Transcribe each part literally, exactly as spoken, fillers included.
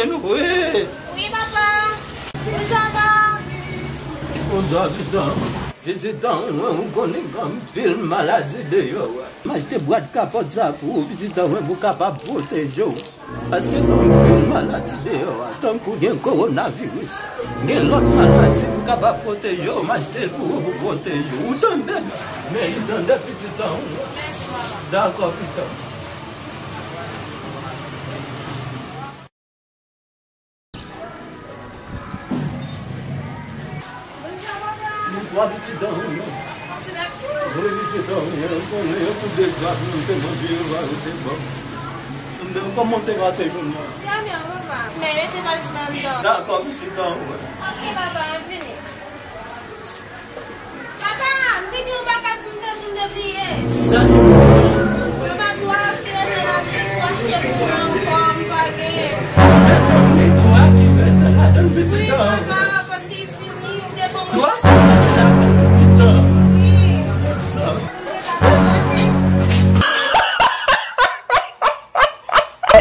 Anmwey! Wi, papa! Kousa va? Kousa pitit an? Pitit an, ou konnen gen anpil maladi deyò a. M achte bwat kapòt sa pou ou, pitit an, mwen, pou w kapab pwoteje w. Paske gen anpil maladi deyò a, tankou gen kowonaviris, gen lòt maladi pou w kapab pwoteje w, m achte l pou ou, pou pwoteje w. Ou tande? Men li tande pitit an. Dakò, pitit an. Bonswa, pitit an. Wi, pitit an, wi, ou konnen yo tou dezòd, nou te manje yo, ba, yo te bon. Kòman w te pase jounen an? Trè byen, papa. Men mete valiz mwen anndan. Dakò, pitit an, wi. Ok, papa, m vini. Papa, m te gen yon bagay pou m te di w m te bliye. Sa nou? Papa, dwa ki rete la, pou achte pou mwen ankò, m pa genyen. Mezanmi, dwa ki rete ladan l, pitit an. Wi, papa, paske li fini, m te gon... Dwa sa rete ladan l, pitit an. Wi.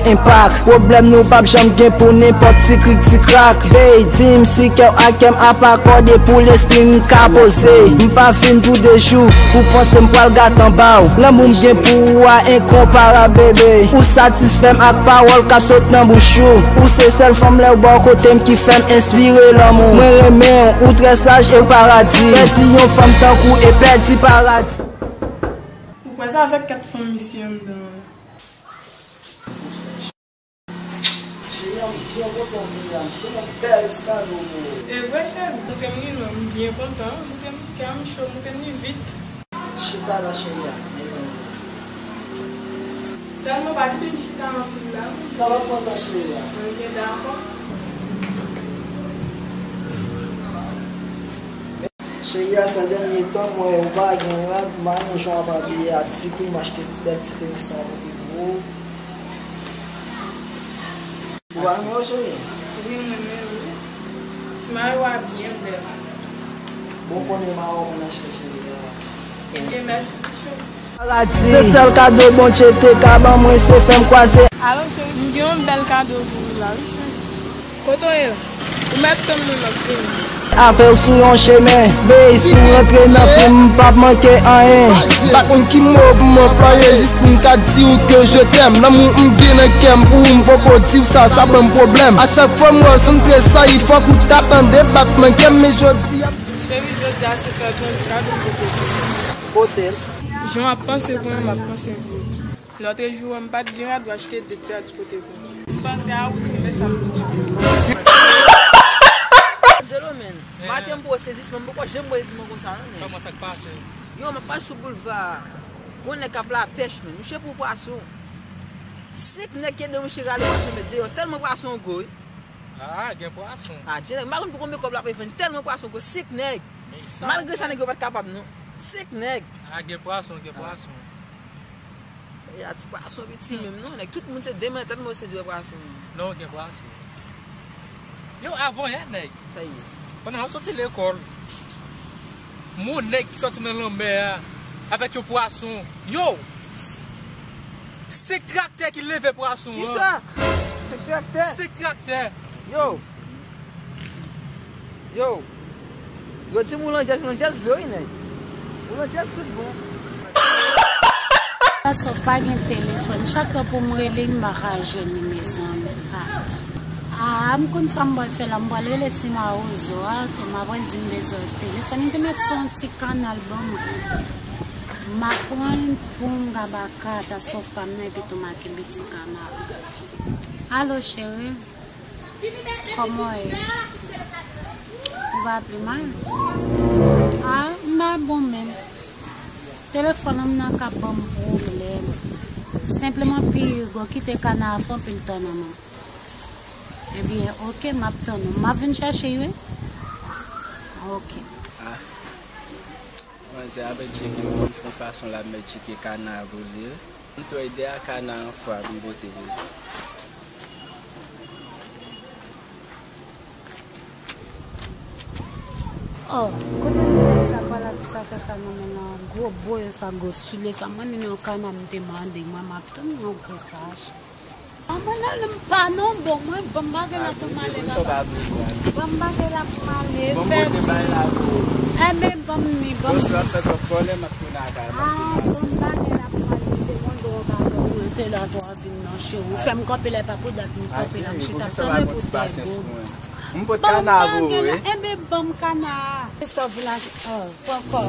Enpak, pwoblèm nou p ap janm gen pou nenpòt ti krik ti krak. Bey, di m si kè w ak kè m ap akòde pou lespri m ka poze. M pa vin pou de jou, pou panse m pral gate anba w. Lanmou m gen pou ou a enkonparab, bebe. Ou satisfè m ak pawòl k ap sot nan bouch ou. Ou se sèl fanm lè w bò kote m ki fè m enspire lanmou. Mwen renmen w, ou trè saj e w paradi. Pèdi yon fanm tankou e pèdi paradi. Ou kwè sa avèk kat fanm misye anndan an? Cheri, m byen kontan w vini la. M se yon bèl ti kado pou ou. E vre, cheri? Moute m ri non, m byen kontan. Moute m kè m cho, moute m ri vit. Chita la, cheri a. Sèlman pa kite m chita anpil la. Sa va pran tan, cheri a. Ok, dakò. Cheri a, sa dènye tan, m wè ou pa gen rad, m pa renmen jan w ap abiye a ditou, m achte ti bèl ti tenis sa pote pou ou. Ou pa renmen yo, cheri? Wi, m renmen yo wi. Ti mayo a byen bèl. Bon, konnen mayo konn achte, cheri a. Ebyen, mèsi pi cho. Se sèl kado Bondye te ka ban mwen, se fè m kwaze. Alo, cheri, m gen yon bèl kado pou ou la, wi, cheri. Kote w ye? Ou mèt tann mwen, m ap vini. Avè w sou yon chemen, bey, si w rantre nan fim, m p ap manke anyen. M pa konn ki mo pou m anplwaye, jis pou m ka di w ke je t'aime. Lanmou m gen nan kè m pou ou, m poko di w sa, sa ban m pwoblèm. A chak fwa m wè w, sa m tresayi, fòk ou ta tande batman kè m, men jodi a. Cheri, jodi a se fèt mwen, m di kado m pote pou ou. Kote l? Jan w ap panse pou mwen, m ap panse pou ou. Lòtrejou an, m pa t gen rad, m achte de ti rad pote pou ou. M panse a ou tou, men sa m pote pou ou. Zelo, men. Maten m poko sezi, men m poko janm wè sezi mwen konsa, non, men. Kòman, sa k pase? Yo, m ap pase sou boulva a. Gon nèg k ap lapèch, men. Misye pran pwason. Senk nèg ki ede misye rale pwason met deyò. Tèlman pwason gwo, wi. Ah, gen pwason. Ah, Djenèg, m pa konn pou konbyen kòb l ap revann. Tèlman pwason gwo, senk nèg. Malgre sa, nèg yo pa t kapab, non. Senk nèg. Ah, gen pwason, gen pwason. Ya, ti pwason piti menm, non, nèg. Tout moun se de men, tèlman yo sezi wè pwason. Non, gen pwason. Yo, avan yè, nèg. Sa ye. Pandan m ap soti lekòl, m wè yon nèg ki soti nan lanmè a avèk yon pwason. Yo! Senk traktè ki leve pwason an. Kisa? Senk traktè? Senk traktè. Yo! Yo! Yo di m ou landjèz, ou landjèz vre wi, nèg. Ou landjèz tout bon. Sa Sòf pa gen telefòn. Chak tan pou m rele, m pa ka jwenn li, mezanmi. Ah. Ah, m konn sa m pral fè la. M pral rele ti mawozo a, ke m ap di m bezwen telefòn. Li te mèt se yon ti kanal ban mwen. M ap pran l pou m kaba kat a Sòf pa m nan, epi tou m a kenbe ti kanal. Alo, cheri. Kòman w ye? Ou pa pi mal? Ah, m pa bon menm. Telefòn an nan k ap ban m pwoblèm. Senpleman pi Hugo kite kana a fè anpil tan nan men w. Ebyen, oke, m ap tann ou. M ap vin chèche w, wi. Oke. Ah. Manzè ap tcheke m konn fè yon fason l ap mèt tcheke kana a pou li, wi. M twè de a kana anfwa pou m pote pou li. Oh, kote nèg sa pral ak sachè sa nan men nan gwo boyo sa, gwo soulye sa? Mwen menm yon kana m te mande, mwen m ap tann yon gwo sachè. Mwen nan lè m pa non bon, mwen ban m bagay la pou m ale baba. Ban m bagay la pou m ale, fè vi. Enben ban m ni, ban m. Ah, ban m bagay la pou m ale kite yon dwòg avè w. Te la twa vin nan cheri. Ou fè m kanpe la, e pa pou dat m kanpe la, m chita tann pou tèt bon. M pot kana pou ou, wi. Enben ban m kana. Se sa w vin la, oh, poko.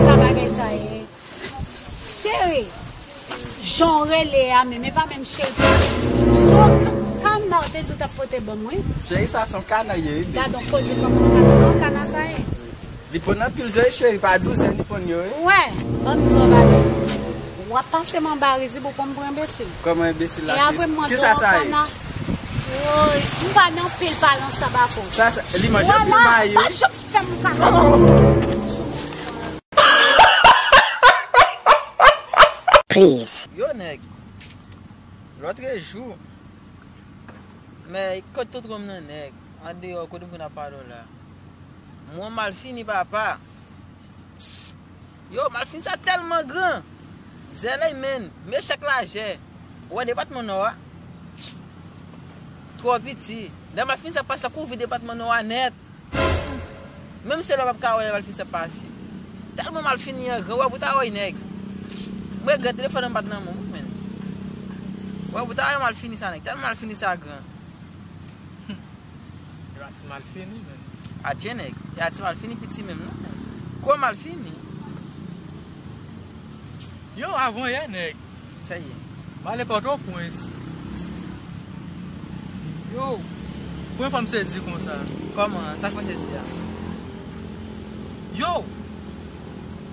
Sa bagay sa ye. Cheri, jan w rele a menm, e pa menm cheri. Se yon ka-, kana w te di w t ap pote ban m, wi. Cheri, sa se yon kana ye, wi. Gad on koze kòman kana, kana sa ye. Li ponn anpil zò, wi, cheri, pa douzèn li ponn yo, wi. Wè, ban m di w bagay. W ap pase m anba rizib ou konn pran enbesil. Kòman enbesil la? E apre m mande w kana. Woy, m pa nan pil pale ansanm ak ou. Sa, sa, li manje anpil mayi, wi. Pa janm fè m kana. Please. Yo, nèg. Lòtrejou, men kot tout rom nan, nèg? Andeyò, kote m konn ap pale w la? Mwen mal fini, papa. Yo, mal fini sa tèlman gran. Zèlèy, menn, mechak lajè. Ou wè depatman Nò a? Twò piti. Lè mal fini sa pase, l ap kouvri depatman Nò a nèt. Menm se lè w p ap ka wè lè mal fini sa pase. Tèlman mal fini an gran, ou wè bout a wè nèg. Mwen gen telefòn an bat nan men m, menn. Ou wè bout a wè mal fini sa nèg. Tèlman mal fini sa gran. E pa ti mal fini, menn. Adje nèg. E pa ti mal fini piti menm, non, menn. Kò mal fini. Yo, avan yè, nèg. Sa ye. M ale Pòtoprens. Yo, premye fwa m sezi konsa. Kòman? Sa k fè w sezi a? Yo,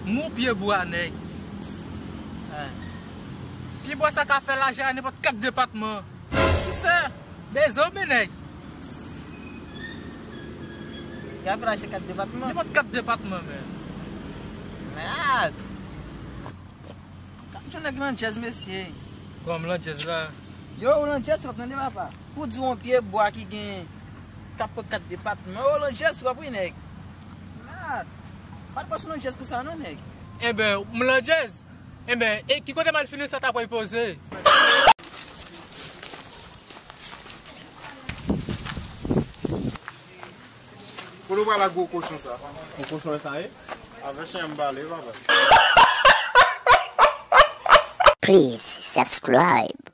m wè yon pye bwa, nèg. Pye bwa sa ka fè lajè a nenpòt kat depatman. Kisa? Bezwen, men nèg. Ka fè lajè kat depatman? Nenpòt kat depatman, men. Mèd! Gad jan nèg landjèz, mesye. Kòm landjèz la. Yo, ou landjèz, w ap tande, papa. Pou di yon pye bwa ki gen kat pou kat depatman. Yo, landjèz twòp, wi, nèg. Mèd! Pa t pran sou landjèz pou sa, non, nèg. Enben, m landjèz. Enben, e ki kote mal fini sa ta pral poze? Kote w pral ak gwo kochon sa? Gwo kochon sa, e? Avè chen m pale, papa. Please subscribe.